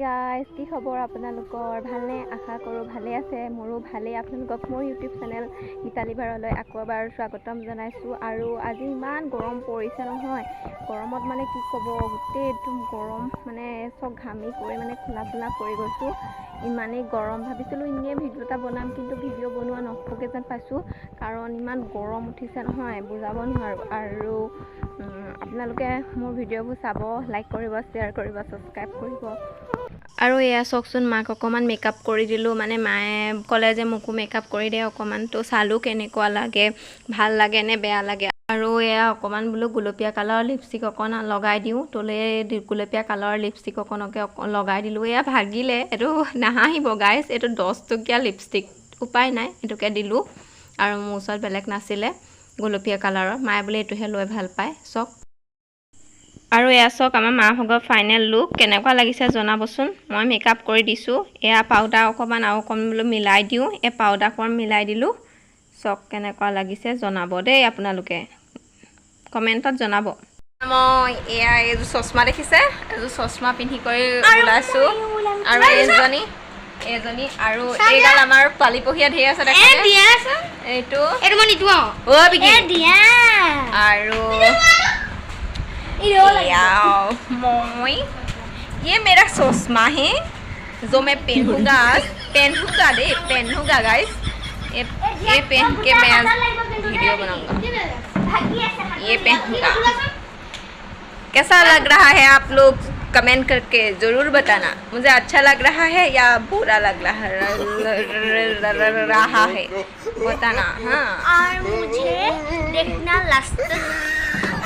Guys, কি খবৰ আপোনালোকৰ? ভালনে? আশা কৰোঁ ভালেই আছে। মোৰো ভালেই। আপোনালোকক মোৰ ইউটিউব চেনেল গীতালি বাৰলৈ আকৌ এবাৰ স্বাগতম জনাইছোঁ। আৰু আজি ইমান গৰম পৰিছে নহয়, গৰমত মানে কি ক'ব, গোটেই একদম গৰম, মানে চব ঘামি কৰি মানে খোলা খোলা পৰি গৈছোঁ, ইমানেই গৰম। ভাবিছিলোঁ এনেই ভিডিঅ' এটা বনাম, কিন্তু ভিডিঅ' বনোৱা নহ'বগৈ যেন পাইছোঁ, কাৰণ ইমান গৰম উঠিছে নহয়, বুজাব নোৱাৰোঁ। আৰু আপোনালোকে মোৰ ভিডিঅ'বোৰ চাব, লাইক কৰিব, শ্বেয়াৰ কৰিব, ছাবস্ক্ৰাইব কৰিব। আৰু এয়া চাওকচোন, মাক অকণমান মেকআপ কৰি দিলোঁ। মানে মায়ে ক'লে যে মোকো মেকআপ কৰি দে অকণমান। তো চালোঁ কেনেকুৱা লাগে, ভাল লাগে নে বেয়া লাগে। আৰু এয়া অকণমান বোলো গুলপীয়া কালাৰৰ লিপষ্টিক অকণ লগাই দিওঁ। তোলে গুলপীয়া কালাৰৰ লিপষ্টিক অকণকে লগাই দিলোঁ। এয়া ভাগিলে, এইটো নাহাঁহিব গাইজ, এইটো 10 টকীয়া লিপষ্টিক, উপায় নাই, এইটোকে দিলোঁ। আৰু মোৰ ওচৰত বেলেগ নাছিলে গুলপীয়া কালাৰৰ। মায়ে বোলে এইটোহে লৈ ভাল পায়। চাওক, আৰু এয়া চাওক আমাৰ মা ভাগৰ ফাইনেল লুক। কেনেকুৱা লাগিছে জনাবচোন। মই মেকআপ কৰি দিছোঁ। এয়া পাউডাৰ অকণমান আৰু অকণমান বোলো মিলাই দিওঁ, এই পাউডাৰ অকণমান মিলাই দিলোঁ। চাওক, কেনেকুৱা লাগিছে জনাব দেই আপোনালোকে, কমেণ্টত জনাব। মই এয়া এইযোৰ চশমা দেখিছে, এইযোৰ চশমা পিন্ধি কৰি ওলাইছোঁ। আৰু এইজনী আৰু এইগাল আমাৰ পোৱালি পহীয়া ধেৰ আছে দেখা। এইটো এইটো মই নিদিওঁ। অ' বিকি। দিয়া। আৰু এয়া मैं, ये मेरा चश्मा है जो मैं पहनूंगा आज, पहनूंगा दे, पहनूंगा गाइस। ये पहन के मैं आज वीडियो बनाऊंगा। ये पहनूंगा। कैसा लग रहा है, आप लोग कमेंट करके ज़रूर बताना। मुझे अच्छा लग रहा है या बुरा लग रहा रहा है, बताना। हाँ। और मुझे देखना, लास्ट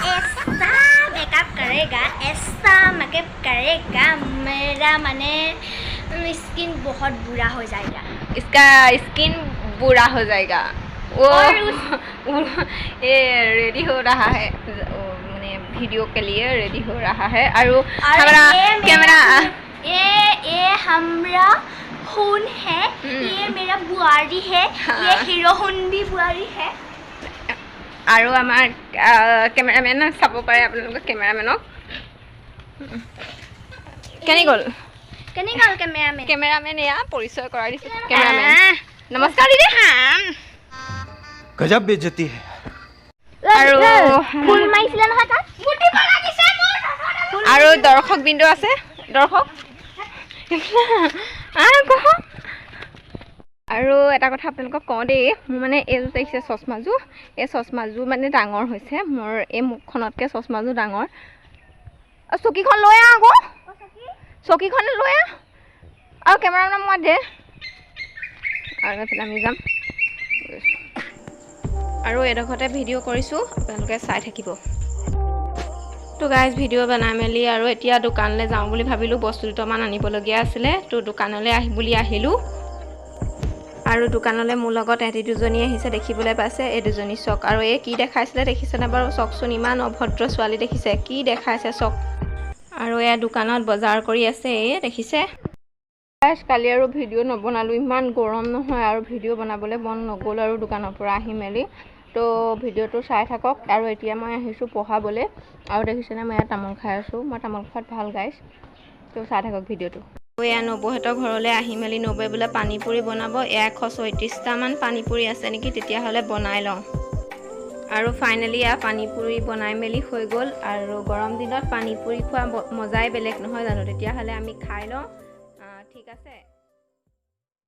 ऐसा मेकअप करेगा, ऐसा मेकअप करेगा, मेरा माने स्किन बहुत बुरा हो जाएगा। इसका स्किन बुरा हो जाएगा। वो और ये रेडी हो रहा है, वो माने वीडियो के लिए रेडी हो रहा है। और और हमारा ये मेरा कैमरा ये हमारा खून है। ये मेरा बुआरी है। ये हीरो भी बुआरी है। আৰু আমাৰ কেমেৰামেন চাব পাৰে আপোনালোকে কেমেৰামেনক। কেনে গ'ল? কেনে গ'ল কেমেৰামেন? কেমেৰামেন এয়া, পৰিচয় কৰাই দিছোঁ। কেমেৰামেন, নমস্কাৰ দিদি। गजब बेइज्जती है। আৰু ফুল মাৰিছিলে নহয় তাত। আৰু দৰ্শক বিন্দু আছে, দৰ্শক আহ, কহ। আৰু এটা কথা আপোনালোকক কওঁ দেই, মোৰ মানে এইযোৰ দেখিছে চশমাযোৰ, এই চশমাযোৰ মানে ডাঙৰ হৈছে মোৰ, এই মুখখনতকৈ চশমাযোৰ ডাঙৰ। আৰু চকীখন লৈ আহ আকৌ, চকীখন লৈ আহ। আৰু কেমেৰামেন মই দে। আৰু এইফালে আমি যাম আৰু এডোখৰতে ভিডিঅ' কৰিছোঁ, আপোনালোকে চাই থাকিব। তো গাইজ, ভিডিঅ' বনাই মেলি আৰু এতিয়া দোকানলৈ যাওঁ বুলি ভাবিলোঁ। বস্তু দুটামান আনিবলগীয়া আছিলে, তো দোকানলৈ আহি বুলি আহিলোঁ। আৰু দোকানলৈ মোৰ লগত এহেঁতি দুজনী আহিছে, দেখিবলৈ পাইছে এই দুজনী। চাওক, আৰু এই কি দেখাইছিলে দেখিছেনে বাৰু? চাওকচোন, ইমান অভদ্ৰ ছোৱালী দেখিছে, কি দেখাইছে চাওক। আৰু এয়া দোকানত বজাৰ কৰি আছে, এই দেখিছে। গাইজ, কালি আৰু ভিডিঅ' নবনালোঁ, ইমান গৰম নহয় আৰু ভিডিঅ' বনাবলৈ মন নগ'ল। আৰু দোকানৰ পৰা আহি মেলি তো ভিডিঅ'টো চাই থাকক। আৰু এতিয়া মই আহিছোঁ পঢ়াবলৈ। আৰু দেখিছেনে, মই ইয়াত তামোল খাই আছোঁ। মই তামোল খোৱাত ভাল গাইজ। তো চাই থাকক ভিডিঅ'টো। এয়া নবৌহঁতৰ ঘৰলৈ আহি মেলি নবৌৱে বোলে পানীপুৰি বনাব। এয়া 136টামান পানীপুৰি আছে নেকি, তেতিয়াহ'লে বনাই লওঁ। আৰু ফাইনেলি এয়া পানীপুৰি বনাই মেলি হৈ গ'ল। আৰু গৰম দিনত পানীপুৰি খোৱা মজাই বেলেগ নহয় জানো? তেতিয়াহ'লে আমি খাই লওঁ। ঠিক আছে।